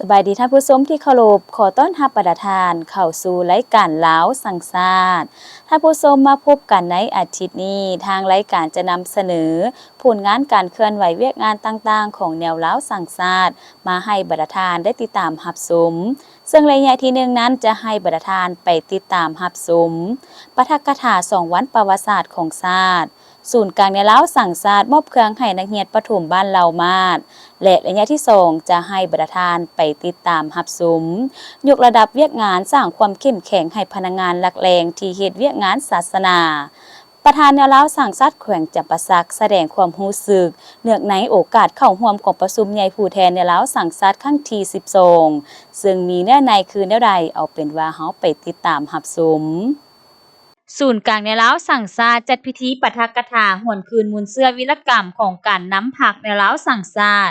ສະບາຍດີທ່ານຜູ້ຊົມທີ່ເຄົາລົບ, ຂໍຕ້ອນຮັບບັນດາທ່ານເຂົ້າສູ່ລາຍການລາວສ້າງຊາດ. ທ່ານຜູ້ຊົມ, ມາພົບກັນໃນອາທິດນີ້, ທາງລາຍການຈະນຳສະເໜີຜົນງານການເຄື່ອນໄຫວວຽກງານຕ່າງໆຂອງແນວລາວສ້າງຊາດ ມາໃຫ້ບັນດາທ່ານໄດ້ຕິດຕາມຮັບຊົມ. ເຊິ່ງໄລຍະທີໜຶ່ງນັ້ນ ຈະໃຫ້ບັນດາທ່ານໄປຕິດຕາມຮັບຊົມປາຖະກະຖາສອງວັນປະຫວັດສາດຂອງຊາດ, ສູນກາງແນວລາວສ້າງຊາດມອບເຄື່ອງໃຫ້ນັກຮຽນປະຖົມບ້ານເລົ່າມາດ ແລະ ໄລຍະທີສອງ ຈະໃຫ້ບັນດາທ່ານໄປຕິດຕາມຮັບຊົມ ຍົກລະດັບວຽກງານສ້າງຄວາມເຂັ້ມແຂງໃຫ້ພະນັກງານຫຼັກແຫຼ່ງທີ່ເຮັດວຽກງານສາສະໜາ. ປະທານແນວລາວສ້າງຊາດແຂວງຈຳປາສັກສະແດງຄວາມຮູ້ສຶກ ເນື່ອງໃນໂອກາດເຂົ້າຮ່ວມກອງປະຊຸມໃຫຍ່ຜູ້ແທນແນວລາວສ້າງຊາດຄັ້ງທີສິບສອງ ເຊິ່ງມີເນື້ອໃນຄືແນວໃດ, ເອົາເປັນວ່າເຮົາໄປຕິດຕາມຮັບຊົມ. ສູນກາງແນວລາວສ້າງຊາດຈັດພິທີປາຖະກະຖາຫວນຄືນມູນເຊື້ອວິລະກຳຂອງການນຳພັກແນວລາວສ້າງຊາດ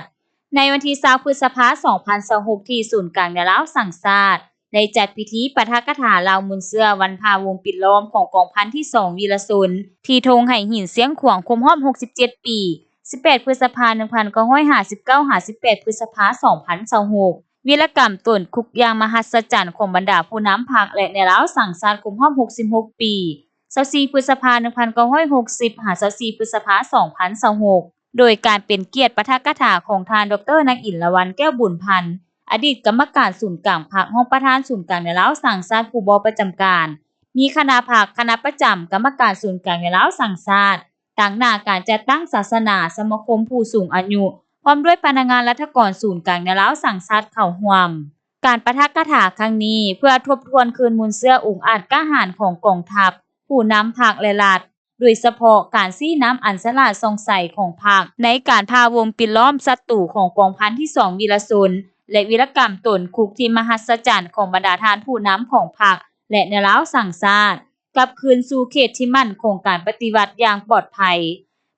ໃນວັນທີຊາວ ພຶດສະພາ ສອງພັນຊາວຫົກ ທີ່ສູນກາງແນວລາວສ້າງຊາດ ໄດ້ຈັດພິທີປາຖະກະຖາລາວມູນເຊື້ອວັນພະວົງປິດລ້ອມຂອງກອງພັນທີສອງວິລະຊົນ ທີ່ທົ່ງໄຫຫີນຊຽງຂວາງຄົບຮອບຫົກສິບເຈັດປີ ສິບແປດ ພຶດສະພາ ໜຶ່ງພັນເກົ້າຮ້ອຍຫ້າສິບເກົ້າ ຫາ ສິບແປດ ພຶດສະພາ ສອງພັນຊາວຫົກ. ວິລະກຳຕົນຄຸກຢ່າງມະຫັດສະຈັນຂອງບັນດາຜູ້ນຳພັກ ແລະ ແນວລາວສ້າງຊາດຄົບຮອບຫົກສິບຫົກປີ ຊາວສີ່ ພຶດສະພາ ໜຶ່ງພັນເກົ້າຮ້ອຍຫົກສິບ ຫາ ຊາວສີ່ ພຶດສະພາ ສອງພັນຊາວຫົກ ໂດຍການເປັນກຽດປາຖະກະຖາຂອງທ່ານ ດອກເຕີ ນາງ ອິນລະວັນ ແກ້ວບຸນພັນ ອະດີດກຳມະການສູນກາງພັກ, ຮອງປະທານສູນກາງແນວລາວສ້າງຊາດຜູ້ບໍ່ປະຈຳການ, ມີຄະນະພັກ, ຄະນະປະຈຳ, ກຳມະການສູນກາງແນວລາວສ້າງຊາດ, ຕາງໜ້າການຈັດຕັ້ງສາສະໜາ, ສະມາຄົມຜູ້ສູງອາຍຸ ພ້ອມດ້ວຍພະນັກງານລັດຖະກອນສູນກາງແນວລາວສ້າງຊາດເຂົ້າຮ່ວມ. ການປາຖະກະຖາຄັ້ງນີ້ ເພື່ອທົບທວນຄືນມູນເຊື້ອອົງອາດກ້າຫານຂອງກອງທັບ, ຜູ້ນຳພັກ ແລະ ລັດ, ໂດຍສະເພາະການຊີ້ນຳອັນສະຫຼາດສ່ອງໃສຂອງພັກ ໃນການຜ່າວົງປິດລ້ອມສັດຕູຂອງກອງພັນທີສອງວິລະຊົນ ແລະ ວິລະກຳຕົນຄຸກທີ່ມະຫັດສະຈັນຂອງບັນດາທ່ານຜູ້ນຳຂອງພັກ ແລະ ແນວລາວສ້າງຊາດ ກັບຄືນສູ່ເຂດທີ່ໝັ້ນຄົງການປະຕິວັດຢ່າງປອດໄພ,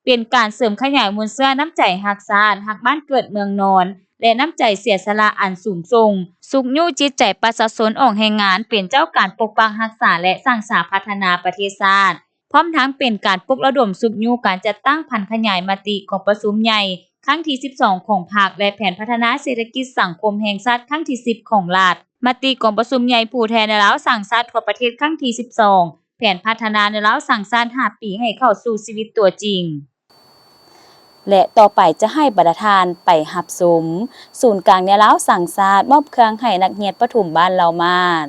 ເປັນການເສີມຂະຫຍາຍມູນເຊື້ອນ້ຳໃຈຮັກຊາດ, ຮັກບ້ານເກີດເມືອງນອນ ແລະ ນ້ຳໃຈເສຍສະຫຼະອັນສູງສົ່ງ, ຊຸກຍູ້ຈິດໃຈປະຊາຊົນອອກແຮງງານເປັນເຈົ້າການປົກປັກຮັກສາ ແລະ ສ້າງສາພັດທະນາປະເທດຊາດ, ພ້ອມທັງເປັນການປຸກລະດົມຊຸກຍູ້ການຈັດຕັ້ງຜັນຂະຫຍາຍມະຕິກອງປະຊຸມໃຫຍ່ຄັ້ງທີສິບສອງຂອງພັກ ແລະ ແຜນພັດທະນາເສດຖະກິດສັງຄົມແຫ່ງຊາດຄັ້ງທີສິບຂອງລັດ, ມະຕິກອງປະຊຸມໃຫຍ່ຜູ້ແທນແນວລາວສ້າງຊາດທົ່ວປະເທດຄັ້ງທີສິບສອງ, ແຜນພັດທະນາແນວລາວສ້າງຊາດຫ້າປີໃຫ້ເຂົ້າສູ່ຊີວິດຕົວຈິງ. ແລະ ຕໍ່ໄປຈະໃຫ້ບັນດາທ່ານໄປຮັບຊົມ ສູນກາງແນວລາວສ້າງຊາດມອບເຄື່ອງໃຫ້ນັກຮຽນປະຖົມບ້ານເລົ່າມາດ.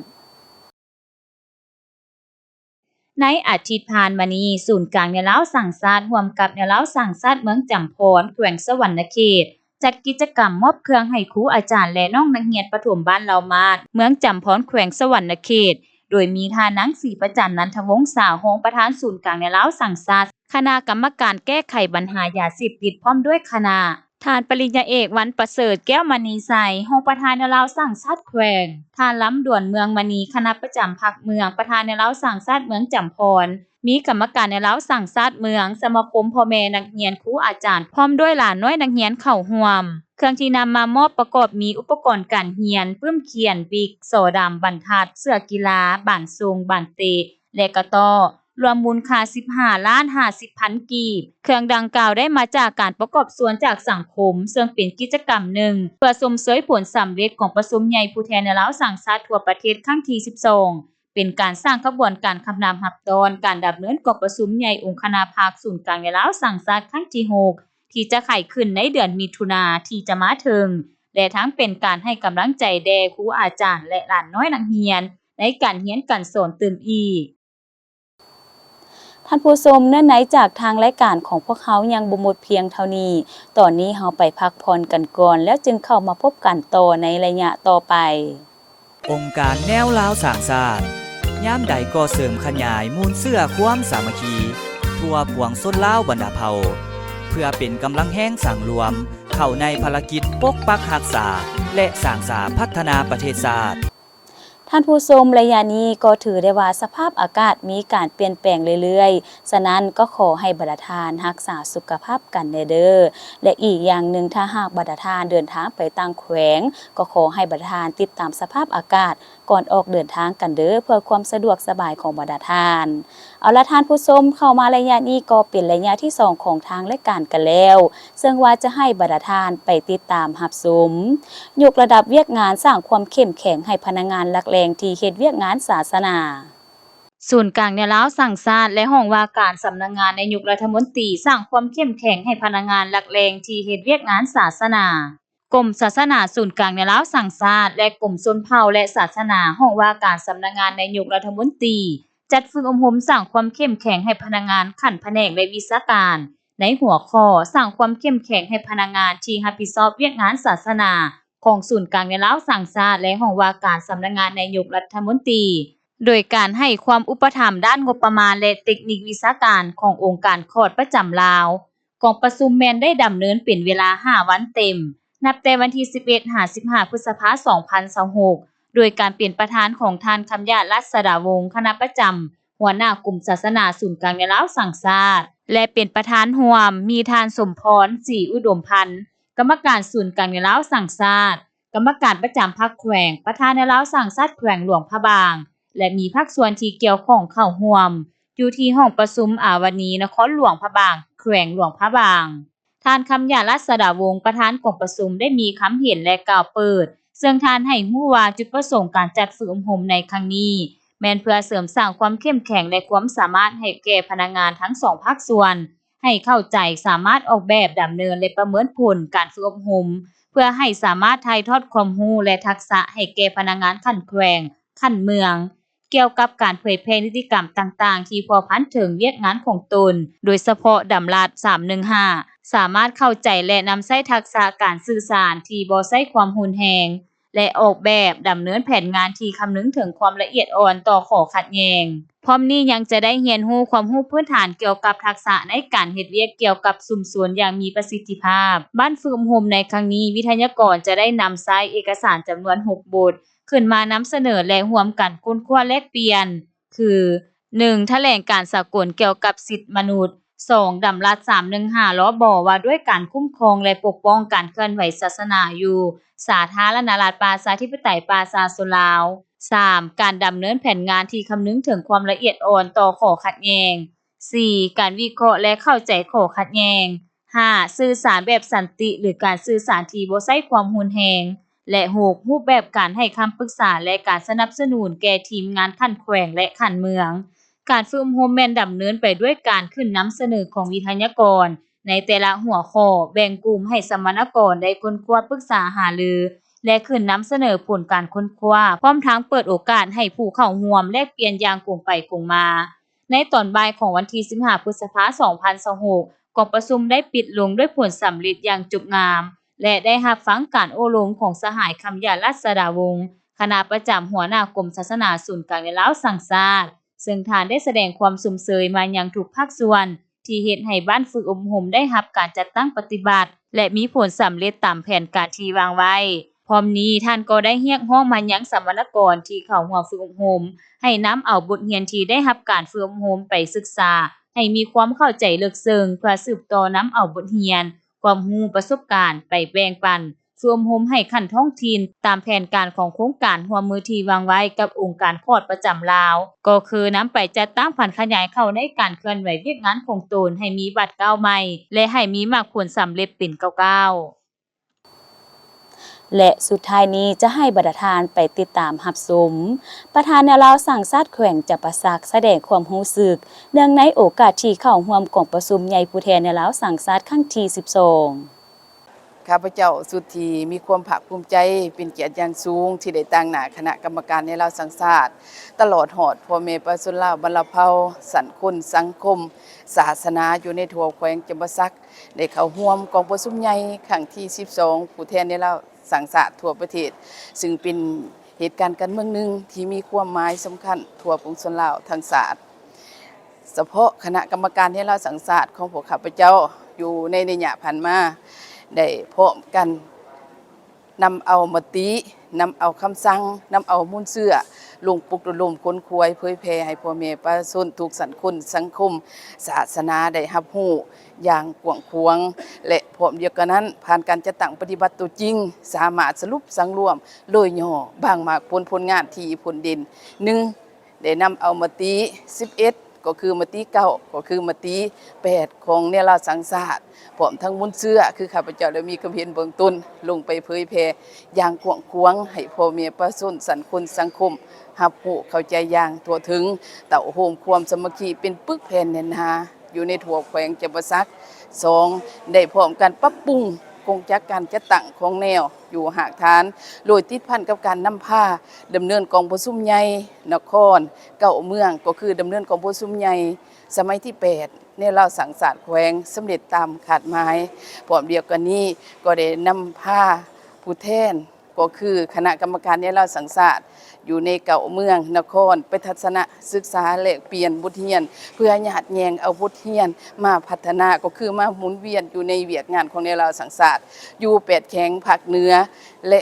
ໃນອາທິດຜ່ານມານີ້, ສູນກາງແນວລາວສ້າງຊາດ ຮ່ວມກັບແນວລາວສ້າງຊາດເມືອງຈຳພອນ ແຂວງສະຫວັນນະເຂດ ຈັດກິດຈະກຳມອບເຄື່ອງໃຫ້ຄູອາຈານ ແລະ ນ້ອງນັກຮຽນປະຖົມບ້ານເລົ່າມາດ ເມືອງຈຳພອນ ແຂວງສະຫວັນນະເຂດ, ໂດຍມີທ່ານນາງ ສີປະຈັນ ນັນທະວົງສາ ຮອງປະທານສູນກາງແນວລາວສ້າງຊາດ ຄະນະກຳມະການແກ້ໄຂບັນຫາຢາເສບຕິດ ພ້ອມດ້ວຍຄະນະ, ທ່ານປະລິນຍາເອກ ວັນປະເສີດ ແກ້ວມະນີໄຊ ຮອງປະທານແນວລາວສ້າງຊາດແຂວງ, ທ່ານ ລຳດວນ ເມືອງມະນີ ຄະນະປະຈຳພັກເມືອງ ປະທານແນວລາວສ້າງຊາດເມືອງຈຳພອນ, ມີກຳມະການແນວລາວສ້າງຊາດເມືອງ, ສະມາຄົມພໍ່ແມ່ນັກຮຽນ, ຄູອາຈານ ພ້ອມດ້ວຍຫຼານນ້ອຍນັກຮຽນເຂົ້າຮ່ວມ. ເຄື່ອງທີ່ນຳມາມອບປະກອບມີອຸປະກອນການຮຽນ, ປຶ້ມຂຽນ, ວິກ, ສໍດຳ, ບັນທັດ, ເສື້ອກິລາ, ບານຊົງ, ບານເຕະ ແລະ ກະຕໍ້, ລວມມູນຄ່າສິບຫ້າລ້ານຫ້າສິບພັນກີບ. ເຄື່ອງດັ່ງກ່າວໄດ້ມາຈາກການປະກອບສ່ວນຈາກສັງຄົມ, ເຊິ່ງເປັນກິດຈະກຳໜຶ່ງເພື່ອຊົມເຊີຍຜົນສຳເລັດກອງປະຊຸມໃຫຍ່ຜູ້ແທນແນວລາວສ້າງຊາດທົ່ວປະເທດຄັ້ງທີສິບສອງ, ເປັນການສ້າງຂະບວນການຄຳນັບຮັບຕ້ອນການດຳເນີນກອງປະຊຸມໃຫຍ່ອົງຄະນະພັກສູນກາງແນວລາວສ້າງຊາດຄັ້ງທີຫົກ ທີ່ຈະໄຂຂຶ້ນໃນເດືອນມິຖຸນາທີ່ຈະມາເຖິງ ແລະ ທັງເປັນການໃຫ້ກຳລັງໃຈແດ່ຄູອາຈານ ແລະ ຫຼານນ້ອຍນັກຮຽນໃນການຮຽນການສອນຕື່ມອີກ. ທ່ານຜູ້ຊົມ, ເນື້ອໃນຈາກທາງລາຍການຂອງພວກເຮົາຍັງບໍ່ໝົດພຽງເທົ່ານີ້. ຕອນນີ້ເຮົາໄປພັກຜ່ອນກັນກ່ອນ ແລ້ວຈຶ່ງເຂົ້າມາພົບກັນຕໍ່ໃນໄລຍະຕໍ່ໄປ. ອົງການແນວລາວສ້າງຊາດ ຍາມໃດກໍເສີມຂະຫຍາຍມູນເຊື້ອຄວາມສາມັກຄີທົ່ວປວງຊົນລາວບັນດາເຜົ່າ ເພື່ອເປັນກຳລັງແຮງສັງລວມເຂົ້າໃນພາລະກິດປົກປັກຮັກສາ ແລະ ສ້າງສາພັດທະນາປະເທດຊາດ. ທ່ານຜູ້ຊົມ, ໄລຍະນີ້ກໍຖືໄດ້ວ່າສະພາບອາກາດມີການປ່ຽນແປງເລື້ອຍໆ, ສະນັ້ນກໍຂໍໃຫ້ບັນດາທ່ານຮັກສາສຸຂະພາບກັນແດ່ເດີ້ ແລະ ອີກຢ່າງໜຶ່ງ, ຖ້າຫາກບັນດາທ່ານເດີນທາງໄປຕ່າງແຂວງ, ກໍຂໍໃຫ້ບັນດາທ່ານຕິດຕາມສະພາບອາກາດກ່ອນອອກເດີນທາງກັນເດີ້ ເພື່ອຄວາມສະດວກສະບາຍຂອງບັນດາທ່ານ. ເອົາລະທ່ານຜູ້ຊົມ, ເຂົ້າມາໄລຍະນີ້ກໍເປັນໄລຍະທີສອງຂອງທາງລາຍການກັນແລ້ວ, ເຊິ່ງວ່າຈະໃຫ້ບັນດາທ່ານໄປຕິດຕາມຮັບຊົມ ຍົກລະດັບວຽກງານສ້າງຄວາມເຂັ້ມແຂງໃຫ້ພະນັກງານຫຼັກແຫຼ່ງທີ່ເຮັດວຽກງານສາສະໜາ. ສູນກາງແນວລາວສ້າງຊາດ ແລະ ຫ້ອງວ່າການສຳນັກງານນາຍົກລັດຖະມົນຕີ ສ້າງຄວາມເຂັ້ມແຂງໃຫ້ພະນັກງານຫຼັກແຫຼ່ງທີ່ເຮັດວຽກງານສາສະໜາ. ກົມສາສະໜາສູນກາງແນວລາວສ້າງຊາດ ແລະ ກົມຊົນເຜົ່າ ແລະ ສາສະໜາ ຫ້ອງວ່າການສຳນັກງານນາຍົກລັດຖະມົນຕີ ຈັດຝຶກອົບຮົມສ້າງຄວາມເຂັ້ມແຂງໃຫ້ພະນັກງານຂັ້ນພະແນກ ແລະ ວິຊາການ ໃນຫົວຂໍ້ ສ້າງຄວາມເຂັ້ມແຂງໃຫ້ພະນັກງານທີ່ຮັບຜິດຊອບວຽກງານສາສະໜາ ຂອງສູນກາງແນວລາວສ້າງຊາດ ແລະ ຫ້ອງວ່າການສຳນັກງານນາຍົກລັດຖະມົນຕີ ໂດຍການໃຫ້ຄວາມອຸປະຖຳດ້ານງົບປະມານ ແລະ ເຕັກນິກວິຊາການຂອງອົງການຂອດປະຈຳລາວ. ກອງປະຊຸມແມ່ນໄດ້ດຳເນີນເປັນເວລາຫ້າວັນເຕັມ, ນັບແຕ່ວັນທີສິບເອັດ ຫາ ສິບຫ້າ ພຶດສະພາ ສອງພັນຊາວຫົກ ໂດຍການເປັນປະທານຂອງທ່ານ ຄຳຢາດ ລັດສະດາວົງ ຄະນະປະຈຳ ຫົວໜ້າກົມສາສະໜາສູນກາງແນວລາວສ້າງຊາດ ແລະ ເປັນປະທານຮ່ວມ ມີທ່ານ ສົມພອນ ສີອຸດົມພັນ ກຳມະການສູນກາງແນວລາວສ້າງຊາດ, ກຳມະການປະຈຳພັກແຂວງ, ປະທານແນວລາວສ້າງຊາດແຂວງຫຼວງພະບາງ ແລະ ມີພາກສ່ວນທີ່ກ່ຽວຂ້ອງເຂົ້າຮ່ວມ ຢູ່ທີ່ຫ້ອງປະຊຸມອາວະນີ ນະຄອນຫຼວງພະບາງ, ແຂວງຫຼວງພະບາງ. ທ່ານ ຄຳຢາດ ລັດສະດາວົງ ປະທານກອງປະຊຸມ ໄດ້ມີຄຳເຫັນ ແລະ ກ່າວເປີດ, ເຊິ່ງທ່ານໃຫ້ຮູ້ວ່າຈຸດປະສົງການຈັດຝຶກອົບຮົມໃນຄັ້ງນີ້ ແມ່ນເພື່ອເສີມສ້າງຄວາມເຂັ້ມແຂງ ແລະ ຄວາມສາມາດໃຫ້ແກ່ພະນັກງານທັງສອງພາກສ່ວນ ໃຫ້ເຂົ້າໃຈ, ສາມາດອອກແບບ, ດຳເນີນ ແລະ ປະເມີນຜົນການຝຶກອົບຮົມ ເພື່ອໃຫ້ສາມາດຖ່າຍທອດຄວາມຮູ້ ແລະ ທັກສະໃຫ້ແກ່ພະນັກງານຂັ້ນແຂວງ, ຂັ້ນເມືອງ ກ່ຽວກັບການເຜີຍແຜ່ນິຕິກຳຕ່າງໆ ທີ່ພົວພັນເຖິງວຽກງານຂອງຕົນ, ໂດຍສະເພາະດຳລັດສາມໜຶ່ງຫ້າ ສາມາດເຂົ້າໃຈ ແລະ ນຳໃຊ້ທັກສະການສື່ສານທີ່ບໍ່ໃຊ້ຄວາມຮຸນແຮງ ແລະ ອອກແບບດຳເນີນແຜນງານທີ່ຄຳນຶງເຖິງຄວາມລະອຽດອ່ອນຕໍ່ຂໍ້ຂັດແຍ່ງ. ພ້ອມນີ້ຍັງຈະໄດ້ຮຽນຮູ້ຄວາມຮູ້ພື້ນຖານກ່ຽວກັບທັກສະໃນການເຮັດວຽກກ່ຽວກັບຊຸມຊົນຢ່າງມີປະສິດທິພາບ. ບັ້ນຝຶກອົບຮົມໃນຄັ້ງນີ້, ວິທະຍາກອນຈະໄດ້ນຳໃຊ້ເອກະສານຈຳນວນຫົກບົດ ຂຶ້ນມານຳສະເໜີ ແລະ ຮ່ວມກັນຄົ້ນຄວ້າແລກປ່ຽນ ຄື ໜຶ່ງ ຖະແຫຼງການສາກົນກ່ຽວກັບສິດມະນຸດ, ສອງ ດຳລັດສາມໜຶ່ງຫ້າ ລບ ວ່າດ້ວຍການຄຸ້ມຄອງ ແລະ ປົກປ້ອງການເຄື່ອນໄຫວສາສະໜາຢູ່ສາທາລະນະລັດປະຊາທິປະໄຕປະຊາຊົນລາວ, ສາມ ການດຳເນີນແຜນງານທີ່ຄຳນຶງເຖິງຄວາມລະອຽດອ່ອນຕໍ່ຂໍ້ຂັດແຍ່ງ, ສີ່ ການວິເຄາະ ແລະ ເຂົ້າໃຈຂໍ້ຂັດແຍ່ງ, ຫ້າ ສື່ສານແບບສັນຕິ ຫຼື ການສື່ສານທີ່ບໍ່ໃຊ້ຄວາມຮຸນແຮງ ແລະ ຫົກ ຮູບແບບການໃຫ້ຄຳປຶກສາ ແລະ ການສະໜັບສະໜູນແກ່ທີມງານຂັ້ນແຂວງ ແລະ ຂັ້ນເມືອງ. ການຝຶກອົບຮົມແມ່ນດຳເນີນໄປດ້ວຍການຂຶ້ນນຳສະເໜີຂອງວິທະຍາກອນໃນແຕ່ລະຫົວຂໍ້, ແບ່ງກຸ່ມໃຫ້ສຳມະນາກອນໄດ້ຄົ້ນຄວ້າປຶກສາຫາລື ແລະ ຂຶ້ນນຳສະເໜີຜົນການຄົ້ນຄວ້າ, ພ້ອມທັງເປີດໂອກາດໃຫ້ຜູ້ເຂົ້າຮ່ວມແລກປ່ຽນຢ່າງກົງໄປກົງມາ. ໃນຕອນບ່າຍຂອງວັນທີສິບຫ້າ ພຶດສະພາ ສອງພັນຊາວຫົກ ກອງປະຊຸມໄດ້ປິດລົງດ້ວຍຜົນສຳເລັດຢ່າງຈົບງາມ ແລະ ໄດ້ຮັບຟັງການໂອ້ລົມຂອງສະຫາຍ ຄຳຢາດ ລັດສະດາວົງ ຄະນະປະຈຳຫົວໜ້າກົມສາສະໜາສູນກາງແນວລາວສ້າງຊາດ, ເຊິ່ງທ່ານໄດ້ສະແດງຄວາມຊົມເຊີຍມາຍັງທຸກພາກສ່ວນ ທີ່ເຮັດໃຫ້ບ້ານຝຶກອົບຮົມໄດ້ຮັບການຈັດຕັ້ງປະຕິບັດ ແລະ ມີຜົນສຳເລັດຕາມແຜນການທີ່ວາງໄວ້. ພ້ອມນີ້, ທ່ານກໍໄດ້ຮຽກຮ້ອງມາຍັງສຳມະນາກອນທີ່ເຂົ້າຮ່ວມຝຶກອົບຮົມ ໃຫ້ນຳເອົາບົດຮຽນທີ່ໄດ້ຮັບການຝຶກອົບຮົມໄປສຶກສາໃຫ້ມີຄວາມເຂົ້າໃຈເລິກເຊິ່ງ ເພື່ອສືບຕໍ່ນຳເອົາບົດຮຽນ, ຄວາມຮູ້, ປະສົບການໄປແບ່ງປັນ, ຝຶກອົບຮົມໃຫ້ຂັ້ນທ້ອງຖິ່ນ ຕາມແຜນການຂອງໂຄງການຮ່ວມມືທີ່ວາງໄວ້ກັບອົງການຂອດປະຈຳລາວ, ກໍຄືນຳໄປຈັດຕັ້ງຜັນຂະຫຍາຍເຂົ້າໃນການເຄື່ອນໄຫວວຽກງານຂອງຕົນໃຫ້ມີບາດກ້າວໃໝ່ ແລະ ໃຫ້ມີໝາກຜົນສຳເລັດເປັນກ້າວໆ. ແລະ ສຸດທ້າຍນີ້ຈະໃຫ້ບັນດາທ່ານໄປຕິດຕາມຮັບຊົມ ປະທານແນວລາວສ້າງຊາດແຂວງຈຳປາສັກສະແດງຄວາມຮູ້ສຶກ ເນື່ອງໃນໂອກາດທີ່ເຂົ້າຮ່ວມກອງປະຊຸມໃຫຍ່ຜູ້ແທນແນວລາວສ້າງຊາດຄັ້ງທີສິບສອງ. ຂ້າພະເຈົ້າສຸດທີ່ມີຄວາມພາກພູມໃຈ ເປັນກຽດຢ່າງສູງທີ່ໄດ້ຕາງໜ້າຄະນະກຳມະການແນວລາວສ້າງຊາດ ຕະຫຼອດຮອດພໍ່ແມ່ປະຊາຊົນລາວບັນລະເຜົ່າ, ຊັ້ນຄົນ, ສັງຄົມ, ສາສະໜາ ຢູ່ໃນທົ່ວແຂວງຈຳປາສັກ ໄດ້ເຂົ້າຮ່ວມກອງປະຊຸມໃຫຍ່ຄັ້ງທີສິບສອງ ຜູ້ແທນແນວລາວສ້າງຊາດທົ່ວປະເທດ, ຊຶ່ງເປັນເຫດການການເມືອງໜຶ່ງທີ່ມີຄວາມໝາຍສຳຄັນທົ່ວປວງຊົນລາວທັງຊາດ. ສະເພາະຄະນະກຳມະການແນວລາວສ້າງຊາດຂອງພວກຂ້າພະເຈົ້າ ຢູ່ໃນໄລຍະຜ່ານມາ ໄດ້ພ້ອມກັນ ນຳເອົາມະຕິ, ນຳເອົາຄຳສັ່ງ, ນຳເອົາມູນເຊື້ອ ລົງປຸກລະດົມຂົນຂວາຍເຜີຍແຜ່ໃຫ້ພໍ່ແມ່ປະຊາຊົນທຸກຊັ້ນຄົນ, ສັງຄົມ, ສາສະໜາໄດ້ຮັບຮູ້ຢ່າງກວ້າງຂວາງ ແລະ ພ້ອມດຽວກັນນັ້ນ, ຜ່ານການຈັດຕັ້ງປະຕິບັດຕົວຈິງ, ສາມາດສະຫຼຸບສັງລວມໂດຍຫຍໍ້ບາງໝາກຜົນຜົນງານທີ່ພົ້ນເດັ່ນ. ໜຶ່ງ ໄດ້ນຳເອົາມະຕິສິບເອັດ ກໍຄືມະຕິເກົ້າ ກໍຄືມະຕິແປດ ຂອງແນວລາວສ້າງຊາດ ພ້ອມທັງມູນເຊື້ອ ຄືຂ້າພະເຈົ້າໄດ້ມີຄວາມເຫັນເບື້ອງຕົ້ນ ລົງໄປເຜີຍແຜ່ຢ່າງກວ້າງຂວາງ ໃຫ້ພໍ່ແມ່ປະຊາຊົນ, ສັງຄົມ, ສັງຄົມ ຮັບຮູ້ເຂົ້າໃຈຢ່າງທົ່ວເຖິງ, ເຕົ້າໂຮມຄວາມສາມັກຄີເປັນປຶກແຜ່ນແໜ້ນໜາ ຢູ່ໃນທົ່ວແຂວງຈຳປາສັກ. ສອງ ໄດ້ພ້ອມກັນປັບປຸງໂຄງຈັກການຈັດຕັ້ງຂອງແນວຢູ່ຮາກຖານ ໂດຍຕິດພັນກັບການນຳພາດຳເນີນກອງປະຊຸມໃຫຍ່ນະຄອນເກົ້າເມືອງ ກໍຄືດຳເນີນກອງປະຊຸມໃຫຍ່ສະໄໝທີແປດ ແນວລາວສ້າງຊາດແຂວງສຳເລັດຕາມຄາດໝາຍ. ພ້ອມດຽວກັນນີ້ ກໍໄດ້ນຳພາຜູ້ແທນ ກໍຄືຄະນະກຳມະການແນວລາວສ້າງຊາດ ຢູ່ໃນເກົ້າເມືອງນະຄອນ ໄປທັດສະນະສຶກສາແລກປ່ຽນບົດຮຽນ ເພື່ອຍາດແຍ່ງເອົາບົດຮຽນມາພັດທະນາ ກໍຄືມາໝູນວຽນຢູ່ໃນວຽກງານຂອງແນວລາວສ້າງຊາດ ຢູ່ແປດແຂວງພາກເໜືອ ແລະ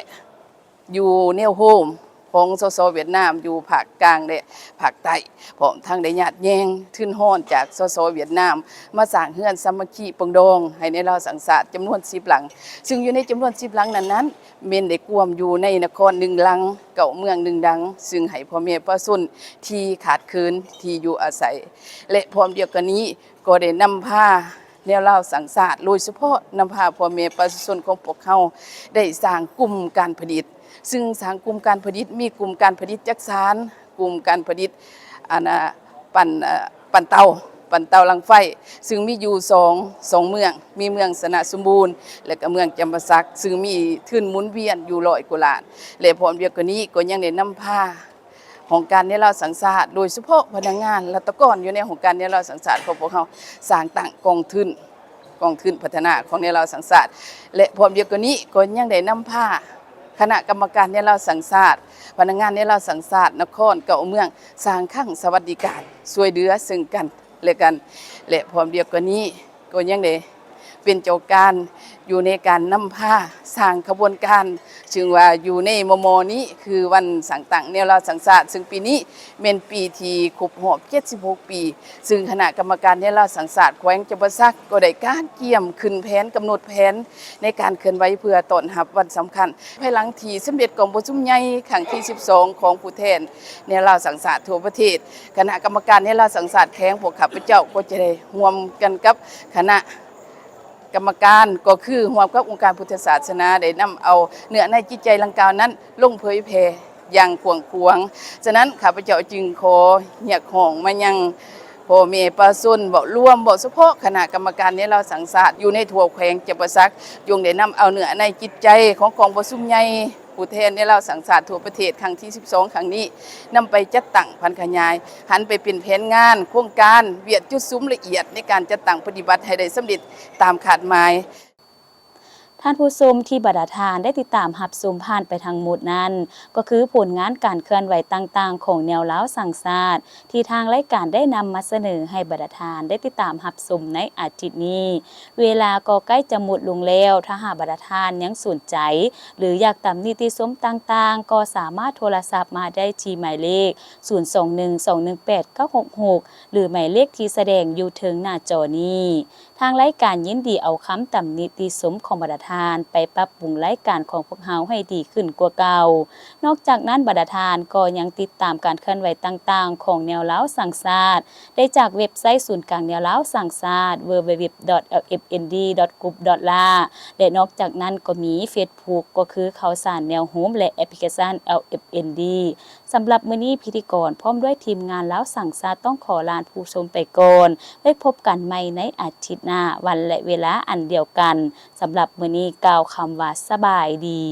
ຢູ່ແນວໂຮມຂອງ ສສ ຫວຽດນາມ ຢູ່ພາກກາງ ແລະ ພາກໃຕ້ ພ້ອມທັງໄດ້ຍາດແຍ່ງທຶນຮອນຈາກ ສສ ຫວຽດນາມ ມາສ້າງເຮືອນສາມັກຄີປອງດອງໃຫ້ແນວລາວສ້າງຊາດຈຳນວນສິບຫຼັງ ຊຶ່ງຢູ່ໃນຈຳນວນສິບຫຼັງນັ້ນໆ ແມ່ນໄດ້ກວມຢູ່ໃນນະຄອນໜຶ່ງຫຼັງ, ເກົ້າເມືອງໜຶ່ງຫຼັງ, ຊຶ່ງໃຫ້ພໍ່ແມ່ປະຊາຊົນທີ່ຂາດເຂີນທີ່ຢູ່ອາໄສ ແລະ ພ້ອມດຽວກັນນີ້ ກໍໄດ້ນຳພາແນວລາວສ້າງຊາດ ໂດຍສະເພາະນຳພາພໍ່ແມ່ປະຊາຊົນຂອງພວກເຮົາ ໄດ້ສ້າງກຸ່ມການຜະລິດ, ຊຶ່ງສ້າງກຸ່ມການຜະລິດ ມີກຸ່ມການຜະລິດຈັກສານ, ກຸ່ມການຜະລິດ ອັນ ອາ ປັ່ນ ເອີ ປັ່ນເຕົາ, ປັ່ນເຕົາລັງໄຟ, ຊຶ່ງມີຢູ່ສອງ ສອງເມືອງ, ມີເມືອງຊະນະສົມບູນ ແລະ ກໍເມືອງຈຳປາສັກ, ຊຶ່ງມີທຶນໝູນວຽນຢູ່ຮ້ອຍກວ່າລ້ານ ແລະ ພ້ອມດຽວກັນນີ້ ກໍຍັງໄດ້ນຳພາ ຫ້ອງການແນວລາວສ້າງຊາດ ໂດຍສະເພາະພະນັກງານລັດຖະກອນຢູ່ໃນຫ້ອງການແນວລາວສ້າງຊາດຂອງພວກເຮົາ ສ້າງຕັ້ງກອງທຶນ, ກອງທຶນພັດທະນາຂອງແນວລາວສ້າງຊາດ ແລະ ພ້ອມດຽວກັນນີ້ ກໍຍັງໄດ້ນຳພາຄະນະກຳມະການແນວລາວສ້າງຊາດ, ພະນັກງານແນວລາວສ້າງຊາດນະຄອນເກົ້າເມືອງ ສ້າງຄັງສະຫວັດດີການ ຊ່ວຍເຫຼືອເຊິ່ງກັນ ແລະ ກັນ ແລະ ພ້ອມດຽວກັນນີ້ ກໍຍັງໄດ້ເປັນເຈົ້າການຢູ່ໃນການນຳພາສ້າງຂະບວນການ ຊຶ່ງວ່າຢູ່ໃນມໍ່ໆນີ້ ຄືວັນສ້າງຕັ້ງແນວລາວສ້າງຊາດ, ຊຶ່ງປີນີ້ແມ່ນປີທີ່ຄົບຮອບເຈັດສິບຫົກປີ, ຊຶ່ງຄະນະກຳມະການແນວລາວສ້າງຊາດແຂວງຈຳປາສັກ ກໍໄດ້ການກຽມຂຶ້ນແຜນ, ກຳນົດແຜນໃນການເຄື່ອນໄຫວເພື່ອຕ້ອນຮັບວັນສຳຄັນ. ພາຍຫຼັງທີ່ສຳເລັດກອງປະຊຸມໃຫຍ່ຄັ້ງທີສິບສອງ ຂອງຜູ້ແທນແນວລາວສ້າງຊາດທົ່ວປະເທດ, ຄະນະກຳມະການແນວລາວສ້າງຊາດແຂວງ ພວກຂ້າພະເຈົ້າກໍຈະໄດ້ຮ່ວມກັນກັບຄະນະກຳມະການ ກໍຄືຮ່ວມກັບອົງການພຸດທະສາສະໜາ ໄດ້ນຳເອົາເນື້ອໃນຈິດໃຈດັ່ງກ່າວນັ້ນ ລົງເຜີຍແຜ່ຢ່າງກວ້າງຂວາງ. ສະນັ້ນ ຂ້າພະເຈົ້າຈຶ່ງຂໍຮຽກຮ້ອງມາຍັງພໍ່ແມ່ປະຊາຊົນເວົ້າລວມ, ເວົ້າສະເພາະຄະນະກຳມະການແນວລາວສ້າງຊາດ ຢູ່ໃນທົ່ວແຂວງຈຳປາສັກ ຈົ່ງໄດ້ນຳເອົາເນື້ອໃນຈິດໃຈຂອງກອງປະຊຸມໃຫຍ່ ຜູ້ແທນແນວລາວສ້າງຊາດທົ່ວປະເທດຄັ້ງທີສິບສອງ ຄັ້ງນີ້ ນຳໄປຈັດຕັ້ງຜັນຂະຫຍາຍ, ຫັນໄປເປັນແຜນງານ, ໂຄງການ, ວຽກຈຸດສຸມລະອຽດໃນການຈັດຕັ້ງປະຕິບັດໃຫ້ໄດ້ສຳເລັດຕາມຄາດໝາຍ. ທ່ານຜູ້ຊົມທີ່ບັນດາທ່ານໄດ້ຕິດຕາມຮັບຊົມຜ່ານໄປທັງໝົດນັ້ນ ກໍຄືຜົນງານການເຄື່ອນໄຫວຕ່າງໆຂອງແນວລາວສ້າງຊາດ ທີ່ທາງລາຍການໄດ້ນຳມາສະເໜີໃຫ້ບັນດາທ່ານໄດ້ຕິດຕາມຮັບຊົມໃນອາທິດນີ້. ເວລາກໍໃກ້ຈະໝົດລົງແລ້ວ, ຖ້າຫາກບັນດາທ່ານຍັງສົນໃຈ ຫຼື ຢາກຕຳໜິຕິຊົມຕ່າງໆ ກໍສາມາດໂທລະສັບມາໄດ້ທີ່ໝາຍເລກ ສູນສອງໜຶ່ງ ສອງໜຶ່ງແປດ ເກົ້າຫົກຫົກ ຫຼື ໝາຍເລກທີ່ສະແດງຢູ່ເທິງໜ້າຈໍນີ້. ທາງລາຍການຍິນດີເອົາຄຳຕຳໜິຕິຊົມຂອງບັນດາທ່ານໄປປັບປຸງລາຍການຂອງພວກເຮົາໃຫ້ດີຂຶ້ນກວ່າເກົ່າ. ນອກຈາກນັ້ນ, ບັນດາທ່ານກໍຍັງຕິດຕາມການເຄື່ອນໄຫວຕ່າງໆຂອງແນວລາວສ້າງຊາດ ໄດ້ຈາກເວັບໄຊສູນກາງແນວລາວສ້າງຊາດ www.lfnd.group.la ແລະ ນອກຈາກນັ້ນກໍມີເຟສບຸກ ກໍຄືຂ່າວສານແນວໂຮມ ແລະ ແອັບພລິເຄຊັນ LFND. ສຳລັບມື້ນີ້, ພິທີກອນພ້ອມດ້ວຍທີມງານລາວສ້າງຊາດ ຕ້ອງຂໍລາທ່ານຜູ້ຊົມໄປກ່ອນ. ໄວ້ພົບກັນໃໝ່ໃນອາທິດໜ້າ, ວັນ ແລະ ເວລາອັນດຽວກັນ. ສຳລັບມື້ນີ້, ກ່າວຄຳວ່າ ສະບາຍດີ.